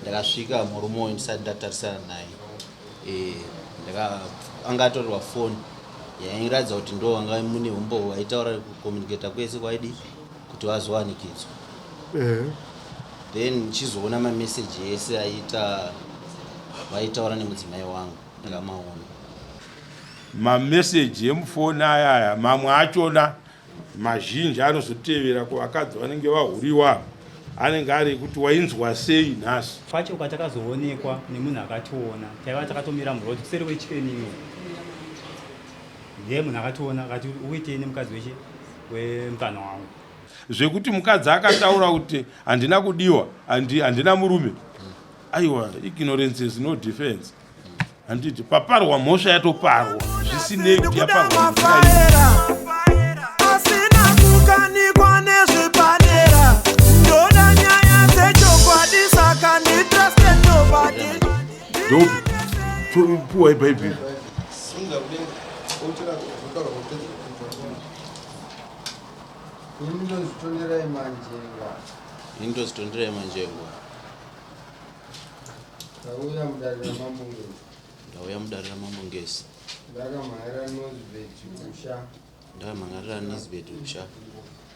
Ndakasvika murume uyu ndisati ndatarisana naye. Eh, ndaka anga atorerwa foni yairatidza kuti ndo anga mune umbowo aitaura kucommunicata kwese kwaidi kuti vazowanikidzwa. Then ndichizoona mameseji ese aita vaitaura nemudzimai wangu ndakamaona. Mameseji emufoni aya aya mamwe achona mazhinji anozotevera kuvakadzi vanenge vahuriwa anenge ari ekuti wainzwa sei nhasi. Pacho patakazoonekwa nemunhu akationa taiva takatomira muroad kuseri kwechicken ndiye munhu akationa akati ukuitei nemukadzi wechi wemupfana wangu. Zvekuti mukadzi akataura kuti handina kudiwa handina murume aiwa ignorance is no defense. Handiti paparwa mhosva yatoparwa zvisinei kuti yaparwa asina kukanikwa nezvepadera ndoda nyaya dzechokwadi saka nditraste nobody. Ndopi puwai bhaibheri. Ini ndozvitonderai manjengwa. Ini ndozvitonderai manjengwa. Ndauya mudare raMambo Ngezi. Ndauya mudare raMambo Ngezi. Ndakamhan'arira Nosbet Usha. Ndakamhan'arira Nisbet Usha.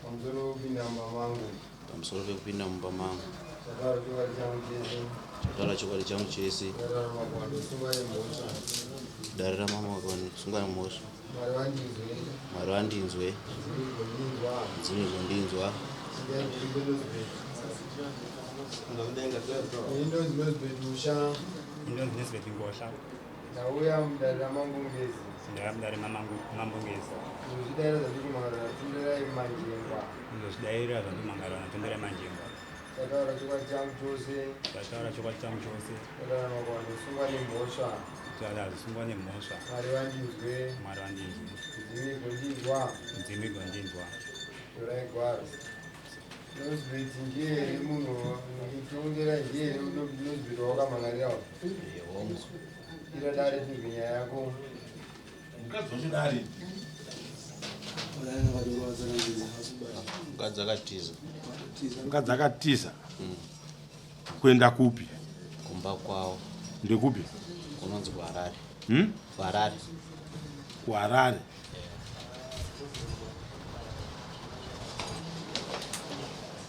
Pamusoro pekupinda mumba mangu. Pamusoro pekupinda mumba mangu. Ndataura chokwadi changu chese. Ndataura chokwadi changu chese. Dare raMambo wandosungwa nemhosva. Dare raMambo wandosungwa nemhosva. Mwari vandinzwe. Mwari vandinzwe. Nzimi gondinzwa. Nzimi gondinzwa. Indonzi Nosbet Usha. Indonzi Nosbet Ngosha. Ndauya mudare raMambo Ngezi. Ndauya mudare raMambo Ngezi. Ndozvidaira zvandikumangarira tonderai Manjengwa. Ndozvidaira zvandikumangarira tonderai Manjengwa. Ndataura chokwadi changu chose. Ndataura chokwadi changu chose. Ndataura makwando sungwa nemhosva. Ndataura sungwa nemhosva. Mwari vandinzwe. Mwari vandinzwe. Nzimi gondinzwa. Nzimi gondinzwa. Torai gwaro. Nosbet ndiye here munhu tongera ndiye here Nosbet wawakamhan'arira? Ira dare tinzwe nyaya yako. Mukadzi wacho dare. Mukadzi akatiza. Mukadzi akatiza. Kuenda kupi? Kumba kwavo. Ndekupi? Kunonzi kuHarare. Kuharare. Kuharare.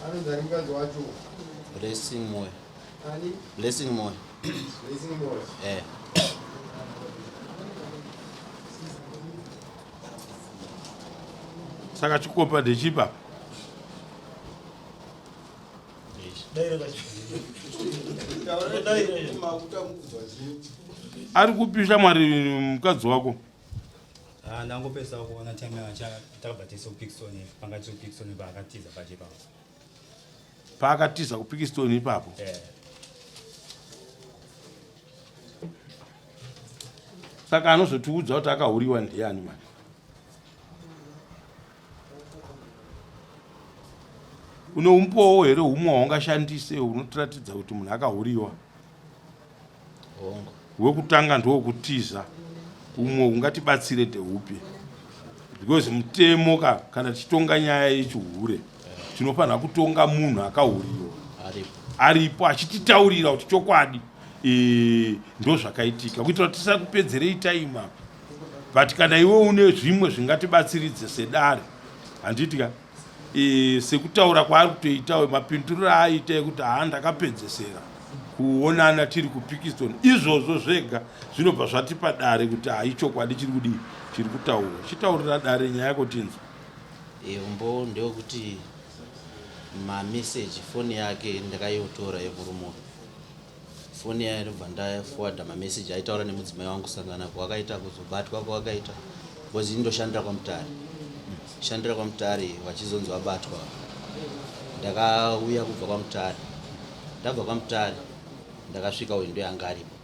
Anonzi ani mukadzi wacho? Blessing Moyo. Ani? Blessing Moyo. Blessing Moyo. Eh. Saka chikopa ndechipa? Ari kupi shamwari mukadzi wako? Ah, ndangopesa kuona time takabva tese kuPickstone, panga tiri kuPickstone paakatiza pache ipapo. Paakatiza kuPickstone ipapo? Eh. Saka anozotiudza kuti akahuriwa ndiani manje? Une umbowo here humwe hwaungashandise hunotiratidza kuti munhu akahuriwa? Hongu. Wekutanga ndowokutiza, umwe ungatibatsire ndeupi? Because mutemo ka, kana tichitonga nyaya yechihure tinofanira kutonga munhu akahuriwa aripo, aripo achititaurira kuti chokwadi ndozvakaitika, kuitira kuti tisakupedzerei time apa. But kana iwe une zvimwe zvingatibatsiridze sedare, handiti ka? Sekutaura kwaari kutoita mapinduriro aaita ekuti haa ndakapedzesera kuonana tiri kuPickstone, izvozvo zvega zvinobva zvatipa dare kuti haichokwadi chiri kudii chiri kutaurwa. Chitaurira dare nyaya yako tinzwe. Umbowo ndewekuti mameseji foni yake ndakaiotora yemurume uyu, foni yayo ndobva ndaforwarda mameseji aitaura nemudzimai wangu, kusangana kwakaita, kuzobatwa kwakaita, because ini ndoshandira kwaMutare, shandira kwaMutare, vachizonzi vabatwa. Ndakauya kubva kwaMutare, ndabva kwaMutare ndakasvika uyu ndo yanga aripo.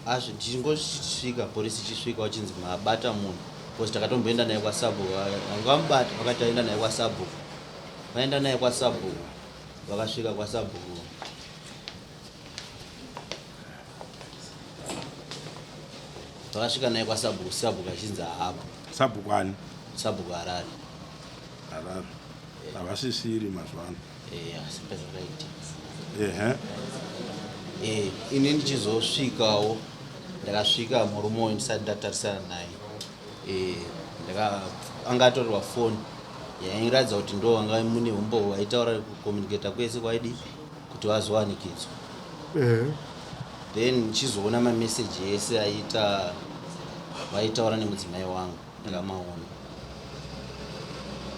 Asi ndichingosvika polisi ichisvika vachinzi mabata munhu, because takatomboenda naye kwasabhuku, vanga vamubata vakati taenda naye kwasabhuku, vaenda naye kwasabhuku, vakasvika kwasabhuku vakasvika naye kwasabhuku, sabhuku achinzi haapo. Sabhuku ani? Sabhuku Harare. Harare havasisiri mazuva ano. Asi pezvakaitika. Ehe. Eh, ini ndichizosvikawo ndakasvika murume uyu ndisati ndatarisana naye. Eh, ndaka anga atorerwa foni yairatidza kuti ndo anga mune umbowo aitaura kucommunicata kwese kwaidi kuti vazowanikidzwa. Then ndichizoona mameseji ese aita vaitaura nemudzimai wangu ndakamaona.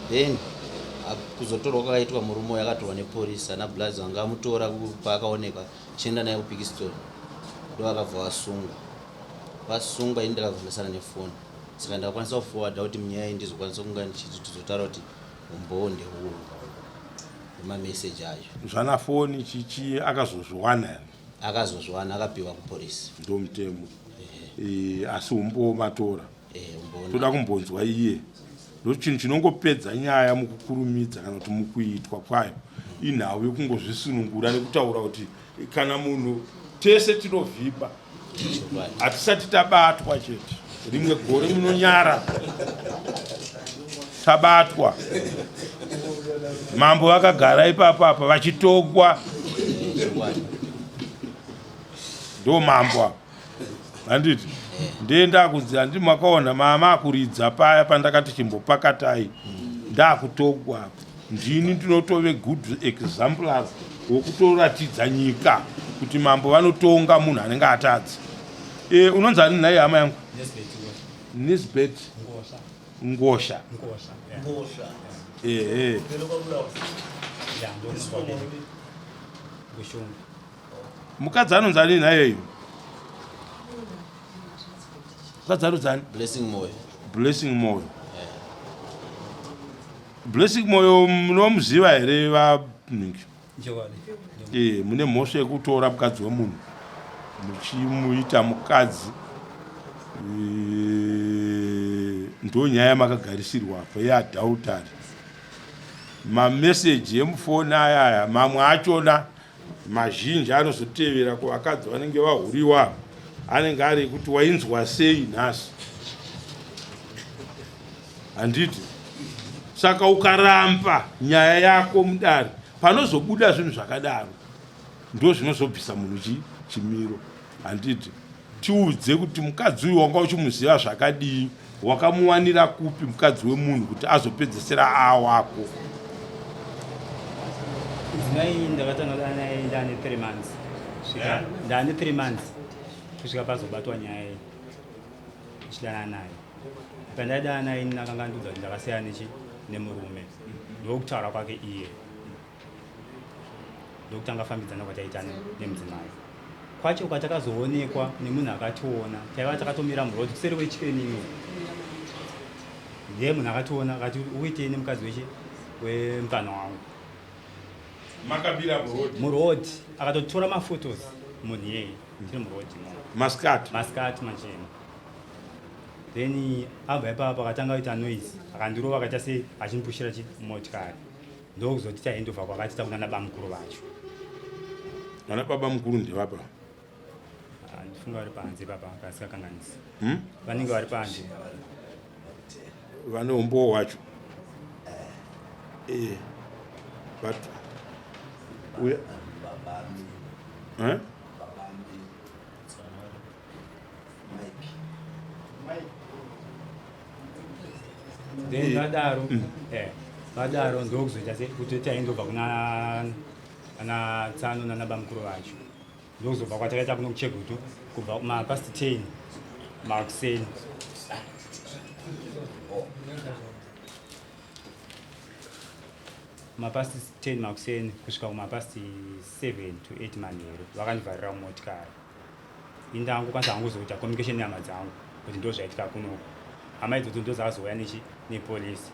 Then kuzotorwa kwakaitwa murume uyu akatorwa nepolisi ana blaz vanga amutora paakaonekwa chienda naye kupikiston ndo akabva vasungwa. Vasungwa ini ndakabva ndasara nefoni saka ndakakwanisa kufowadha kuti munyaya iyi ndizokwanisa kunga ndichitozotaura kuti umbowo ndeuwu nemameseji acho. Zvana foni chichi akazozviwana here? Akazozviwana akapiwa kupolisi. Ndomutemo. E, asi umbowo matora. Eh, umbowo Toda kumbonzwa iye. Ndochinhu chinongopedza nyaya mukukurumidza kana kuti mukuitwa kwayo inhau yekungozvisunungura nekutaura kuti kana munhu tese tinovhimba hatisati tabatwa chete. Rimwe gore munonyara tabatwa. Mambo vakagara ipapo apa vachitogwa. Ndo mambo apa. Handiti ndiye ndakunzi handi makaona mama akuridza paya pandakati chimbopakatai ndakutogwa apa. Ndini ndinotove good exemplars wokutoratidza nyika kuti mambo vanotonga munhu anenge atadza. E, unonzi ani nhai hama yangu? Nisbet Ngosha. Ngosha. Ehe. Mukadzi anonzi ani nhai iyeyu? Mukadzi anonzi ani? Blessing Moyo. Blessing Moyo. Blessing Moyo munomuziva here vanhingi? Eh, mune mhosva yekutora mukadzi wemunhu muchimuita mukadzi. Eh, ndo nyaya yamakagarisirwa apa yeadultery. Mameseji emufoni aya aya mamwe achona mazhinji anozotevera kuvakadzi vanenge vahuriwa anenge ari ekuti wainzwa sei nhasi, handiti? Saka ukaramba nyaya yako mudare panozobuda zvinhu zvakadaro ndo zvinozobvisa munhu chimiro, handiti? Tiudze kuti mukadzi uyu wanga uchimuziva zvakadii, wakamuwanira kupi mukadzi wemunhu kuti azopedzesera awako? Mudzimai ndakatanga kudanana naye ndane 3 months svika ndane 3 months kusvika pazobatwa nyaya iyi ndichidanana naye. Pandaidana naye ini akanga andiudza kuti ndakasiyana nechi nemurume, ndokutaura kwake iye ndokutanga fambidzana kwataita nemudzimai kwacho kwatakazoonekwa nemunhu akationa taiva takatomira muroad kuseri kwechikenino ndiye munhu akationa akati ukuitei nemukadzi wechi wemupfana wangu. Makabira muroad? Muroad akatotora mafotos munhu iyeye tiri muroad imomo. Masikati? Masikati machena. Then abva ipapo akatanga kuita noise akandirova akaita sei achindipushira chimotikari ndokuzoti taendova kwakati takunana bamukuru vacho. Vana baba mukuru ndevapa? Ndifunga vari panze papa kasikakanganisi. Hmm? Vanenge vari panze. Vane umbowo hwacho. Eh. But uya Eh? Then vadaro eh vadaro ndokuzoita se kuti taindobva kuna ana tsano nana bamukuru vacho ndokuzobva kwatakaita kuno kuchegutu kubva mapast 10 makuseni. Mapast 10 makuseni kusvika kumapast 7 to 8 manheru vakandivharira mumotikari. Ini ndangokwanisa hangu kuzoita communication nehama dzangu kuti ndo zvaitika kunoku. Hama idzodzo ndo dzakazouya nechi nepolisi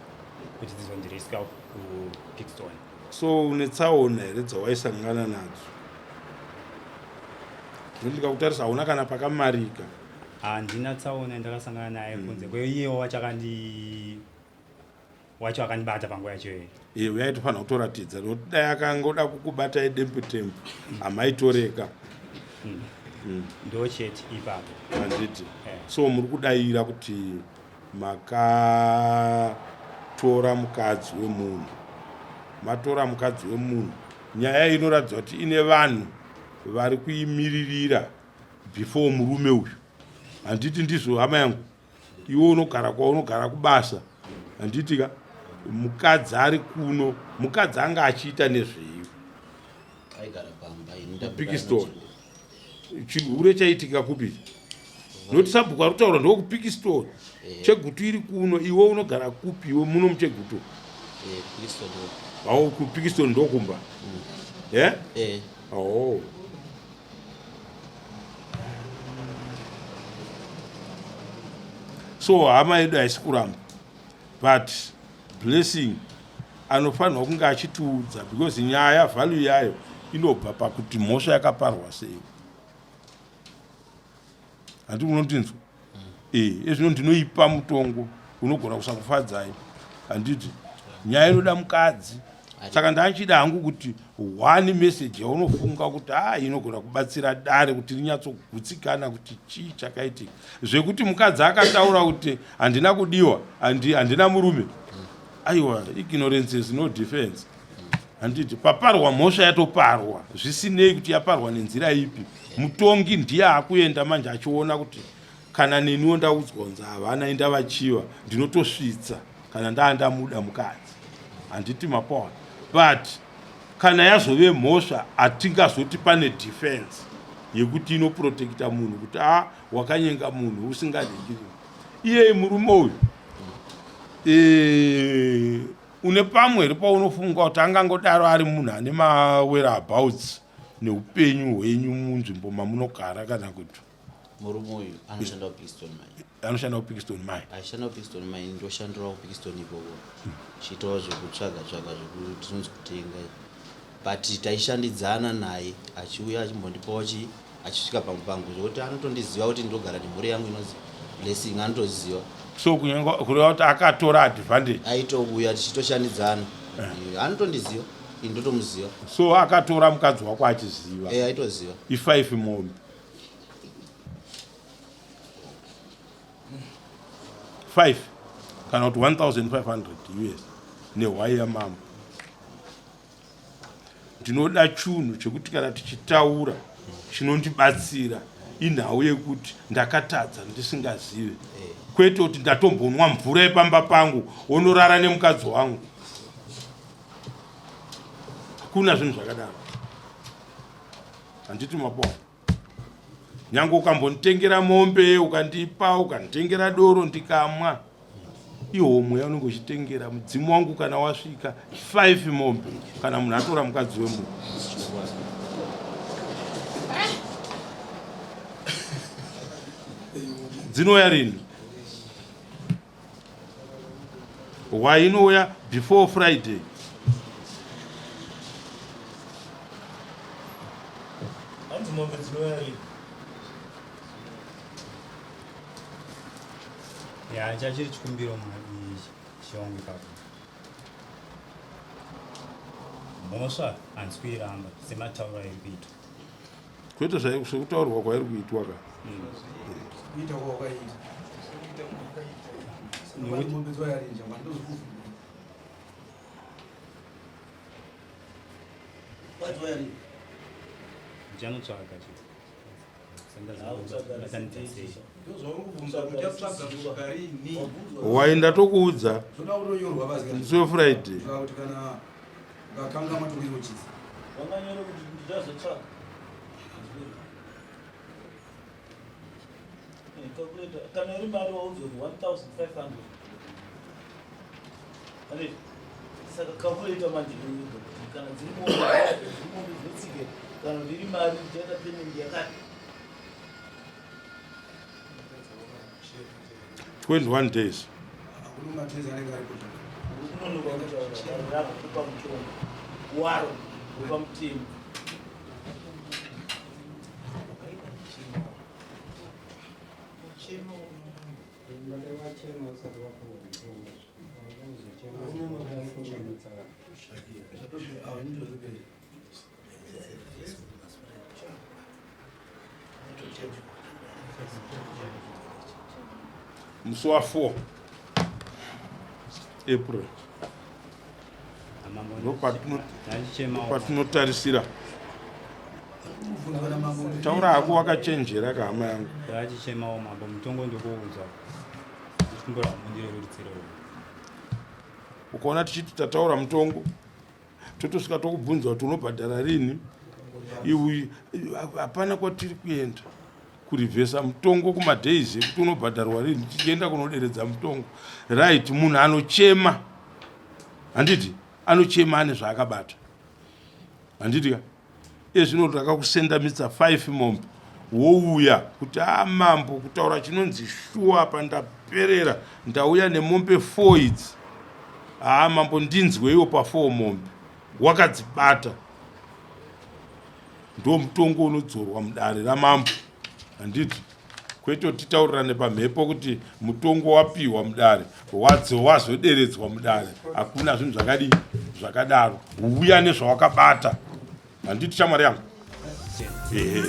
kuti dzizondirescue kuPickstone. So une tsaona here dzawaisangana nadzo? Nekuti ndikakutarisa hauna kana pakamarika. Handina tsaona yandakasangana naye kunze kweiyewo wacho akandi wacho akandibata panguva yacho iyoyo. Iye uya aitofanira kutoratidza nokuti dai akangoda kukubatai dempu tempu hamaitoreka. Ndo chete ipapo. Handiti? So muri kudaira kuti makatora mukadzi wemunhu. Matora mukadzi wemunhu. Nyaya iyi inoratidza kuti ine vanhu vari kuimiririra before murume uyu handiti ndizvo hama yangu iwe unogara kwaunogara kubasa handiti ka mukadzi ari kuno mukadzi anga achiita nezvei Pikistoni chihure chaitika kupi noti sabhuku ari kutaura ndokupikistoni eh. Chegutu iri kuno iwe unogara kupi iwe muno muchegutu eh, au kupikistoni ndokumba mm. eh? eh. Oh. So hama yedu haisi kuramba but Blessing anofanirwa kunge achitiudza because nyaya value yayo inobva pakuti mhosva yakaparwa sei handi unondinzwa mm. e ezvino ndinoipa mutongo unogona kusakufadzai handiti nyaya inoda mukadzi saka ndachida hangu kuti one message yaunofunga kuti a ah, inogona kubatsira dare kuti rinyatsogutsikana kuti chii chakaitika zvekuti mukadzi akataura kuti handina kudiwa handina murume aiwa ignorance is no defense handiti paparwa mhosva yatoparwa zvisinei kuti yaparwa nenzira ipi mutongi ndiye akuenda manje achiona kuti kana neniwo ndaudzwa kunzi havana indavachiva ndinotosvitsa kana ndaa ndamuda mukadzi handiti mapaona but kana yazove mhosva hatingazoti pane defense yekuti inoprotecta munhu kuti a ah, wakanyenga munhu usinganhingiri iyeye murume uyu e, une pamwe here paunofunga kuti angangodaro ari munhu ane mawhereabouts neupenyu hwenyu munzvimbo mamunogara kana kuti murume uyu anoshanda kuPickstone mine. Anoshanda kuPickstone mine. Achishanda kuPickstone mine ndoshandirawo kuPickstone ikoko. Chiitawo zvekutsvaga tsvaga zvekuti tinonzi kutenga. But taishandidzana naye achiuya achimbondipawo chi achisvika pamwe pangu zvekuti anotondiziva kuti ndogara nemhuri yangu inonzi Blessing anotoziva. So kunyange kureva kuti akatora advantage. Aitouya tichitoshandidzana. Eh. Anotondiziva. Ini ndotomuziva. So akatora mukadzi wako achiziva. Eh aitoziva. I5 mombe. 5 kana kuti 1500 us nehwai yamambo ndinoda chunhu chekuti kana tichitaura chinondibatsira inhau yekuti ndakatadza ndisingazive kwete kuti ndatombonwa mvura yepamba pangu wonorara nemukadzi wangu hakuna zvinhu zvakadaro handiti mapoa nyange ukambonditengera mombe ukandipa ukanditengera doro ndikamwa ihomwe yaunenge uchitengera mudzimu wangu kana wasvika 5 mombe kana munhu atora mukadzi wemunhu dzinouya rini Hwai inouya before Friday. Hanzi mombe dzinouya rini? Ya, chachiri chikumbiro chiongo ipapo. Mhosva handisi kuiramba sematauro airi kuitwa. Kwete sekutaurwa kwairi kuitwa ka. Kuita kwawakaita. Ndichanotsvaga chete. Waenda tokuudza musi weFriday. Calculator kana iri mari waudzwa kuti 1500 handiti saka calculator manje inoita kuti kana dziri mombe dziri mombe dzinotsika kana kuti iri mari ndichaita payment yakati 21 days kunonoka kutaura rakupa mutongo waro wepamutemo Musi wa 4 April ndopatinotarisira. Taura hako wakachenjera kahama yangu. Achichemawo mambo mutongo ndokuudza. Ndichikumbira mundirerutsirewo. Ukaona tichiti tataura mutongo totosvika tokubvunza kuti unobhadhara rini iwe hapana kwatiri kuenda kurivhesa mutongo kumadays ekuti unobhadharwa rini tichienda kunoderedza mutongo right munhu anochema handiti anochema ane zvaakabata handiti ka iye zvino takakusendamitsa 5 mombe wouya kuti a ah, mambo kutaura chinonzi shuwa apa ndaperera ndauya nemombe 4 idzi haa ah, mambo ndinzweiwo pa 4 mombe wakadzibata ndo mutongo unodzorwa mudare ramambo handiti kwete kuti titaurirane pamhepo kuti mutongo wapiwa mudare wadzo wazoderedzwa mudare hakuna zvinhu zvakadii zvakadaro uya nezvawakabata handiti shamwari yangu ehe.